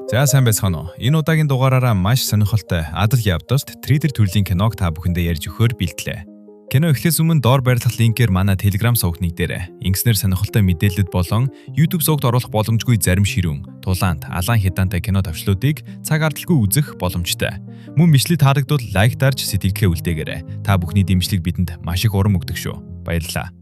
За сайн байцгаана уу. Энэ удаагийн дугаараараа маш сонирхолтой адал явдалт триллер төрлийн киног та бүхэндээ ярьж өгөхөөр бэлтлээ. Кино эхлээс өмнө доор байрлах линкээр манай Telegram сувагт нэгдээрэй. Ингэснээр сонирхолтой мэдээлэлд болон YouTube сувагт оруулах боломжгүй зарим ширүүн, тулаант, алаан хядаантай кино товчлуудыг цаг алдалгүй үзэх боломжтой. Мөн бичлэг таалагдвал лайк дарж сэтгэлдээ үлдээгээрэй. Та бүхний дэмжлэг бидэнд маш их урам өгдөг шүү. Баярлалаа.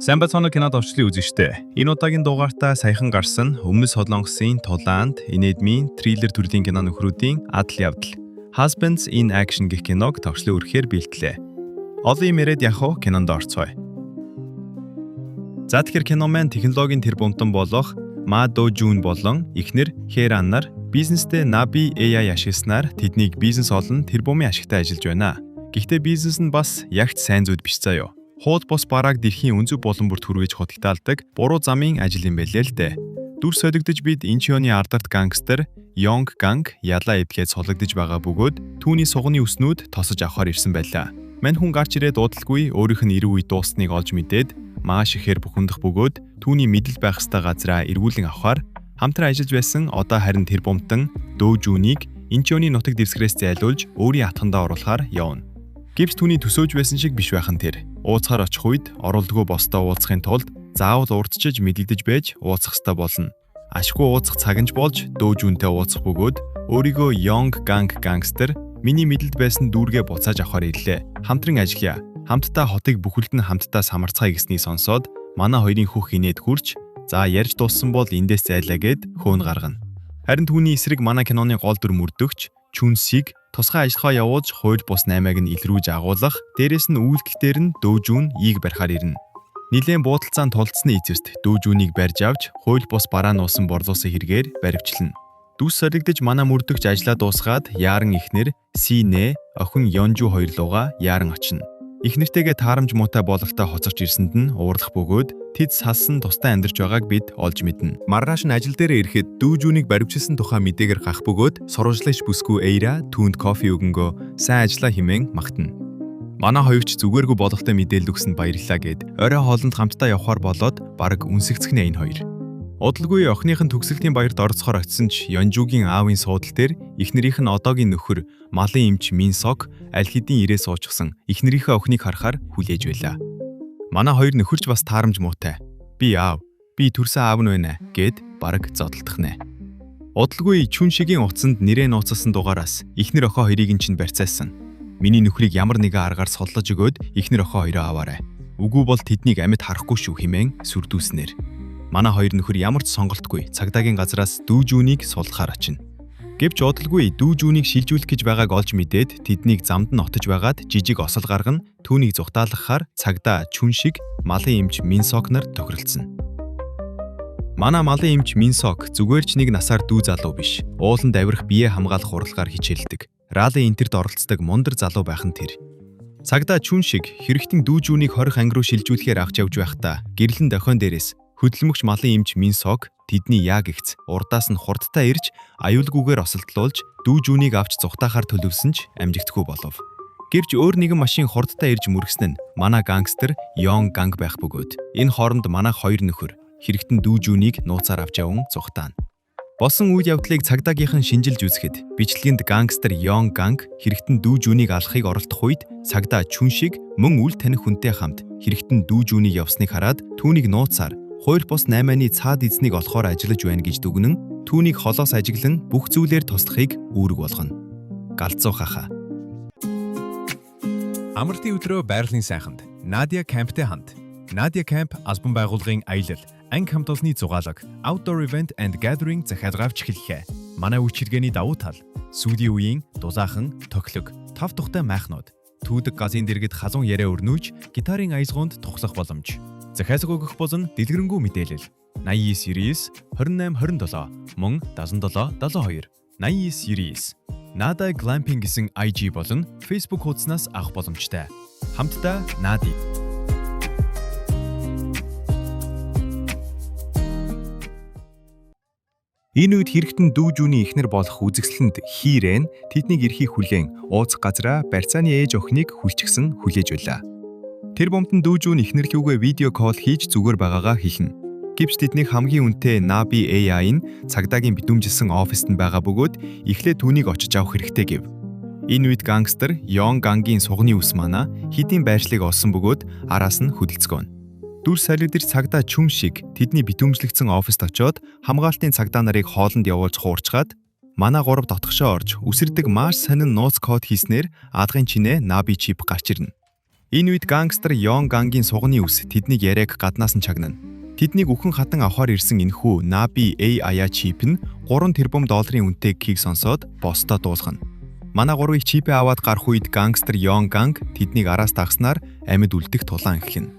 Сайн байцгаана уу, кино товчлын үзэгчдээ. Энэ удаагийн дугаартаа саяхан гарсан Өмнөд Солонгосын тулаанд, инэдмийн триллер төрлийн кино нөхрүүдийн адал явдал Husbands in Action гэх киног товчлон өргөхээр бэлтлээ. Олон юм яриад яг хуу кинонд орцгоё. За тэгэхээр кино маань технологийн тэрбумтан болох Ма До Жун болон эхнэр Херан нар бизнесдээ Nabi AI ашигласнаар тэднийг бизнес олон тэрбумын ашигтай ажиллаж байна. Гэхдээ бизнес нь бас ягт сайн зүйл биш заяо. Хууль бус барааг дэлхийн өнцөг булан бүрт хүргэж худалдаалдаг буруу замын ажил юм байлээ л дээ. Дүр солигдож бид Инчионы ардарт гангстер Йонг Ганг ялаа эвлээд сулагдж байгаа бөгөөд түүний суганы үснүүд тосож авахар ирсэн байлаа. Мань хүн гарч ирээд удалгүй өөрийнх нь эрүү үе дуусныг олж мэдээд маш ихээр бухимдах бөгөөд түүний мэдэл байх ёстой газраа эргүүлэн авахар хамтран ажиллаж байсан одоо харин тэрбумтан Дөө Жүүнийг Инчионы нутаг дэвсгэрээс зайлуулж өөрийн атгандаа оруулахар явна. Гэвч түүний төсөөж байсан шиг биш байх нь тэр. Ууцгаар очих үед оролдгоо босдоо уулзахын тулд заавал урдчиж мэдэгдэж байж ууцах ёстой болно. Ашгүй ууцах цаг нь ч болж Дөө Жүүнтэй ууцах бөгөөд өөрийгөө Йонг Ганг гангстер миний мэдэлд байсан дүүргээ буцааж авахар ирлээ. Хамтран ажиллая. Хамтдаа хотыг бүхэлд нь хамтдаа самарцгаая гэснийг сонсоод манай хоёрын хөх инээд хүрч за ярьж дууссан бол эндээс зайлаа гэд хөөн гаргана. Харин түүний эсрэг манай киноны гол дүр мөрдөгч Чүн Сиг тусгай ажиллагаа явуулж хууль бус 8-аг нь илрүүлж агуулах, дээрэс нь үйлдэл дээр нь Дөө Жүүн ийг барихаар ирнэ. Нилээн буудалцаан тулдсны эцэст Дөө Жүүнийг барьж авч хууль бус бараа нуусан борлуусын хэрэгээр баривчлана. Дүс солигдож манай мөрдөгч ажлаа дуусгаад яаран эхнэр Си Нэ охин Йонжу хоёр лугаа яаран очино. Эхнэртэйгээ таарамж муутай бололтой хоцорч ирсэнд нь уурлах бөгөөд тэд салсан тустай амьдарч байгааг бид олж мэднэ. Маргааш нь ажил дээрээ ирэхэд Дүү Жүүнийг баривчилсан тухай мэдээгээр гах бөгөөд сурвалжлагч бүсгүй Эйра түүнд кофе өгөнгөө сайн ажиллаа хэмээн магтана. Манай хоёрч зүгээргүй бололтой мэдээлэл өгсөнд баярлалаа гэд орой хоолнд хамтдаа явхаар болоод бараг үнсэгцгэнэ энэ хоёр. Удалгүй охиных нь төгсөлтийн баярт оролцохоор очисон ч Йонжугийн аавын суудал дээр эхнэрийнх нь одоогийн нөхөр малын эмч Минсок аль хэдийн ирээ суучихсан эхнэрийнхээ охиныг харахаар хүлээж байлаа. Манай хоёр нөхөрч бас таарамж муутай. Би аав, би төрсөн аав нь байна гэд бараг зодолдох нэ. Удалгүй Чүн шигийн утсанд нэрээ нууцласан дугаараас эхнэр охин хоёрыг нь чинь барьцаасан. Миний нөхрийг ямар нэгэн аргаар суллаж өгөөд эхнэр охин хоёроо аваарай. Үгүй бол тэднийг амьд харахгүй шүү хэмээн сүрдүүлснээр. Манай хоёр нөхөр ямар ч сонголтгүй цагдаагийн газраас Дүү Жүүнийг суллахаар очино. Гэвч удалгүй Дүү Жүүнийг шилжүүлэх гэж байгааг олж мэдээд тэднийг замд нь отож байгаад жижиг осол гаргана түүнийг зугатаалгахаар цагдаа Чүн шиг малын эмч Минсок нар тохиролцсон. Манай малын эмч Минсок зүгээр ч нэг насаар дүү залуу биш. Ууланд авирах бие хамгаалах урлагаар хичээлдэг. Ралли энтерт оролцдог мундар залуу байх нь тэр. Цагдаа Чүн шиг хэрэгтэн Дүү Жүүнийг 20 анги руу шилжүүлэхээр авч явж байхдаа гэрлэн дохион дээрээс хөдөлмөгч малын эмч Минсок тэдний яа гэгц урдаас нь хурдтай ирж аюулгүйгээр осолдлуулж Дүү Жүүнийг авч зугатаахаар төлөвлөсөн ч амжигдахгүй болов. Гэвч өөр нэгэн машин хурдтай ирж мөргсөн нь манай гангстер Йон Ганг байх бөгөөд энэ хооронд манай хоёр нөхөр хэрэгтэн Дүү Жүүнийг нууцаар авч яван зугатаана. Болсон үйл явдлыг цагдаагийнхан шинжилж үзэхэд бичлэгэнд гангстер Йон Ганг хэрэгтэн Дүү Жүүнийг алахыг оролдох үед цагдаа Чүн шиг мөн үл таних хүнтэй хамт хэрэгтэн Дүү Жүүнийг явсныг хараад түүнийг нууцаар хууль бус 8-ны цаад эзнийг олохоор ажиллаж байна гэж дүгнэн түүнийг холоос ажиглан бүх зүйлээр туслахыг үүрэг болгоно. Галзуу хаха. Амралтын өдрөө байгалийн сайханд Надя Camp-тэй хамт. Надя Camp албан байгууллагын аялал, анги хамт олонны зугаалга, outdoor event and gathering захиалга авч эхэллээ. Манай үйлчилгээний давуу тал сүүлийн үеийн дулаахан, тохилог, тав тухтай майхнууд, түүдэг газын дэргэд халуун яриа өрнүүлж, гитарын аялгуунд тухлах боломж. Захиалга өгөх болон дэлгэрэнгүй мэдээлэл 89 99 28 27 мөн 77 72 89 99 Nada Glamping гэсэн IG болон Facebook хуудаснаас авах боломжтой. Хамтдаа Нади. Энэ үед хэрэгтэн Дүү Жүүний эхнэр болох үзэсгэлэнд Хирэн тэднийг эрхийг хүлээн ууцах газраа барьцааны ээж охиныг хүлчихсэн хүлээж байлаа. Тэр бомтон Дүү Жүүн эхнэр лүүгээ видео кол хийж зүгээр байгаагаа хэлнэ. Гэвч тэднийг хамгийн үнэтэй Nabi AI нь цагдаагийн битүүмжилсэн оффист нь байгаа бөгөөд эхлээд түүнийг очиж авах хэрэгтэй гэв. Энэ үед гангстер Йон Гангийн сугны үс манай хэдийн байршлыг олсон бөгөөд араас нь хөдөлцгөөнө. Дүр солигдож цагдаа Чүн шиг тэдний битүүмжлэгдсэн оффист очиод хамгаалтын цагдаа нарыг хоолнд явуулж хуурчгаад манай гурав дотгошоо орж үсэрдэг маш сонин нууц код хийснээр алгын чинээ Nabi чип гарч ирнэ. Энэ үед гангстер Йон Гангийн сугны үс тэднийг яриаг гаднаас нь чагнана. Тэднийг үхэн хатан авахар ирсэн энэхүү Nabi AI чип нь 3 тэрбум долларын үнэтэй гэхийг сонсоод босдоо дуулгана. Манай гурвыг чипээ аваад гарах үед гангстер Йон Ганг тэднийг араас дагснаар амьд үлдэх тулаан эхлэнэ.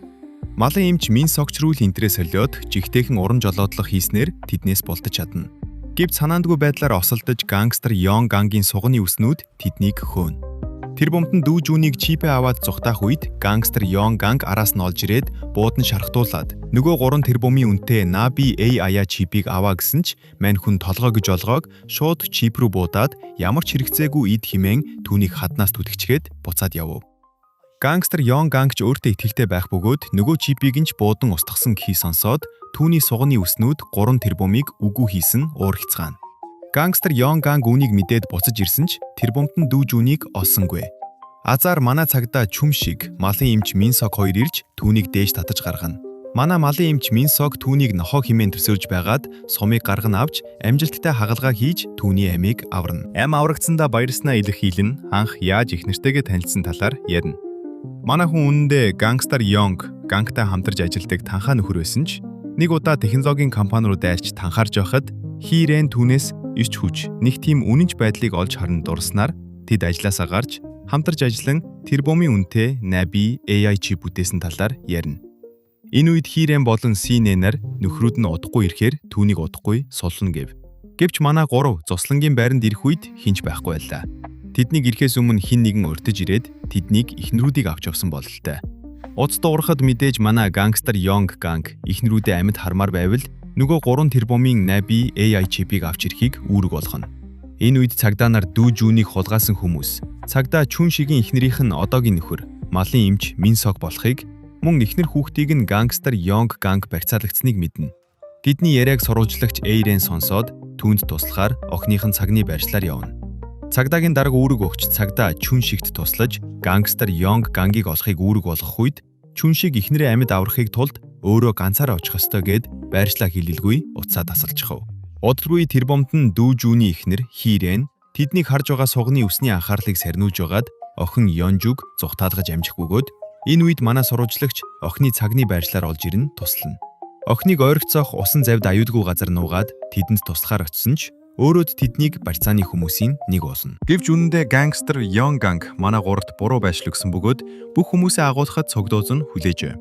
Малын эмч Мин Согч рүү л энтрээ солиод жигтэйхэн уран жолоодлого хийснээр тэднээс булдаж чадна. Гэвч санаандгүй байдлаар осолдож гангстер Йон Гангийн суганы үснүүд тэднийг хөөнө. Тэр бумд нь дүү жүүнийг чипээ аваад зугтаах үед гангстер Йон Ганг араас нь олж ирээд бууд нь шархтуулад нөгөө 3 тэрбумын үнэтэй Nabi AI чипийг аваа гэсэн ч мань хүн толгой гэж олгоог шууд чип рүү буудаад ямар ч хэрэгцээгүй эд химэн түүнийг хаднаас түтгчгээд буцаад явв. Гангстер Йон Ганг ч өөртөө итгэлтэй байх бөгөөд нөгөө чипийг нь ч буудан устгасан гэхийг сонсоод түүний суганы үснүүд 3 тэрбумыг үгүй хийсэн уур хяцгаана. Гангстер Йон Ганг үүнийг мэдээд буцаж ирсэн ч тэрбумт нь дүү жүүнийг олсонгүй. Азар манай цагдаа Чүм шиг малын эмч Минсог хоёр ирж түүнийг дээш татаж гаргана. Манай малын эмч Минсог түүнийг нохоо хэмээн төсөөлж байгаад сумыг гарган авч амжилттай хагалгаа хийж түүний амийг аварна. Ам аврагдсандаа баярснаа илэрхийлэн анх яаж их нэртэйгээ танилцсан талаар ярина. Манай хүн үнэндээ гангстер Йонг гангтай хамтарч ажилладаг танхаа нөхөр байсан ч нэг удаа технологийн компани руу дайрч танхаарж байхад Хирэн түүнээс ирч хүч нэг тийм үнэнч байдлыг олж харан дурснаар тэд ажилласаа гарч хамтарч ажиллан тэрбумын үнэтэй Nabi AI чип бүтээсэн талаар ярина. Энэ үед Хирэн болон Синэнаар нөхрүүд нь удахгүй ирэхээр түүнийг удахгүй суллана гэв. Гэвч манай гурав зуслангийн байранд ирэх үед хинч байхгүй байлаа. Тэднийг ирэхээс өмнө хэн нэгэн урьдаж ирээд тэднийг эхнэрүүдийг авч явсан бололтой. Уц дуурахад мэдээж манай гангстер Йонг Ганг эхнэрүүдээ амьд хармаар байвал нөгөө 3 тэрбумын Nabi AI чипийг авч ирэхийг үүрэг болгоно. Энэ үед цагдаа нар дүү жүүнийг хулгайлсан хүмүүс цагдаа Чүн шигийн эхнэрийнх нь одоогийн нөхөр малын эмч Минсог болохыг мөн эхнэр хүүхдийг нь гангстер Йонг Ганг барьцаалагдсныг мэднэ. Тэдний яриаг сурвалжлагч Эйрен сонсоод түүнд туслахаар охиных нь цагны байршлаар явна. Цагдаагийн дарга үүрэг өгч цагдаа Чүн шигт туслаж гангстер Йонг Гангийг олохыг үүрэг болгох үед Чүн шиг эхнэрээ амьд аврахыг тулд өөрөө ганцаараа очих ёстой гэд байршлаа хилэлгүй уцаа тасалчихв. Удалгүй тэрбумт нь дүү жүүний эхнэр Хирэн тэднийг харж байгаа сугны үсний анхаарлыг сарниулж байгаад охин Йонжуг зугатаалгаж амжих бөгөөд энэ үед манай сурвалжлагч охины цагны байршлаар олж ирэн туслана. Охиныг ойролцоох усан завьд аюулгүй газар нуугаад тэдэнд туслахаар очисон ч өөрөөд тэднийг барьцааны хүмүүсийн нэг болно. Гэвч үнэндээ гангстер Йон Ганг манай гуравт буруу байршил өгсөн бөгөөд бүх хүмүүсээ агуулхад цогдууз нь хүлээжээ.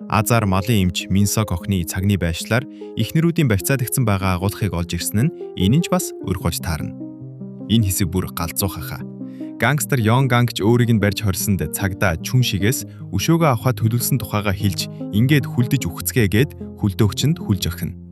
Азар малын эмч Минсог охины цагны байршлаар эхнэрүүдийн барьцаалагдсан байгаа агуулгыг олж ирсэн нь энэ нь ч бас өрх болж таарна. Энэ хэсэг бүр галзуух хаа. Гангстер Йон Ганг ч өөрийг нь барьж хорьсонд цагдаа Чүн шигээс өшөөгөө авахад төлөвлөсөн тухайгаа хэлж ингээд хүлдэж үхцгээгээд хүлдөөгчөнд хүлж орхино.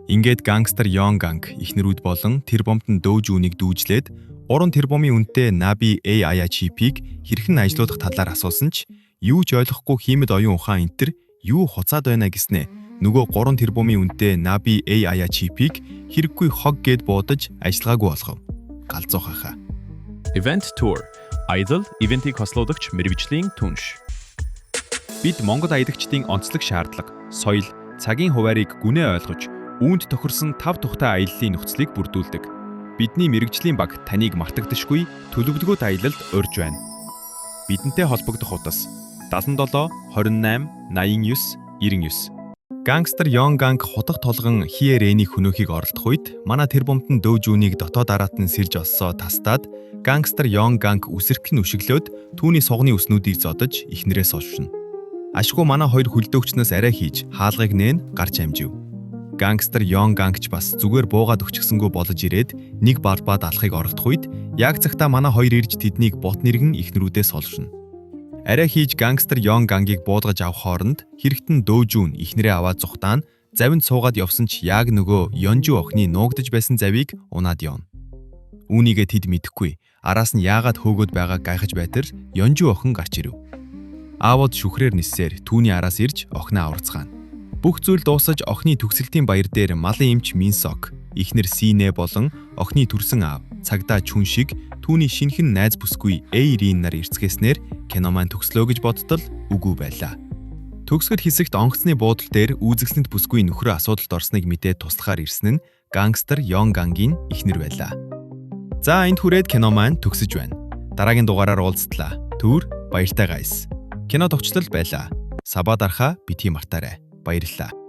Ингээд гангстер Йон Ганг эхнэрүүд болон тэр бомт нь дөөж үүнийг дүүжлээд 3 тэрбумын үнэтэй Nabi AI чипийг хэрхэн ажилуулах талаар асуусан ч юу ч ойлгохгүй хиймэд оюун ухаан энтер юу хуцаад байна гэснээ нөгөө 3 тэрбумын үнэтэй Nabi AI чипийг хэрэггүй хог гэд буудаж ажиллагаагүй болгов. Галзуух хаа. Event Tour аялал ивентийг хослуулагч мэргэжлийн түнш. Бид Монгол аялагчдын онцлог шаардлага, соёл, цагийн хуваарийг гүнээ ойлгож, үүнд тохирсон тав тухтай аяллын нөхцөлийг бүрдүүлдэг. Бидний мэргэжлийн баг таныг мартагдашгүй төлөвлөгөөт аялалд урьж байна. Бидэнтэй холбогдох утас 77 28 89 99. Гангстер Йон Ганг хутга толгон Хиэрэнийг хөнөөхийг оролдох үед манай тэрбумт нь дөө жүүнийг дотоод араат нь сэрж олсоо тастаад гангстер Йон Ганг үсэрх нь өшиглөөд түүний сугны үснүүдийг зодож эхнэрээ суулшна. Ашгүй манай хоёр хөлдөөгчнөөс арай хийж хаалгыг нээн гарч амжив. Гангстер Йон Гангч бас зүгээр буугаад өчгсөнгөө болж ирээд нэг балбаад алахыг оролдох үед яг цагтаа манай хоёр ирж тэднийг бот нэргэн эхнэрүүдээ суулшна. Арай хийж гангстер Йон Гангийг буудгаж авах хооронд хэрэгтэн дөөжүүн эхнэрээ аваад зугтаан завинд суугаад явсан ч яг нөгөө Йонжу охины нуугдаж байсан завийг унаад явна. Үүнийгээ тэд мэдэхгүй араас нь яагаад хөөгөөд байгааг гайхаж байтар Йонжу охин гарч ирэв. Аавууд шүхрээр ниссээр түүний араас ирж охиноо аварцгаана. Бүх зүйл дуусаж охины төгсөлтийн баяр дээр малын эмч Минсок, эхнэр Синэ болон охины төрсөн аав цагдаа Чүншиг түүний шинэхэн найз бүсгүй Эйрин нар ирцгээснээр кино маань төгслөө гэж бодтол үгүй байлаа. Төгсгөл хэсэгт онгоцны буудал дээр үзэсгэлэнт бүсгүй нөхрөө асуудалд орсныг мэдээд туслахаар ирсэн нь гангстер Йон Гангийн эхнэр байлаа. За, энд хүрээд кино маань төгсөж байна. Дараагийн дугаараар уулзтлаа. Түр баяртай, guys. Кино товчлол байлаа. Sub аа дарахаа битгий мартаарай. Баярлалаа.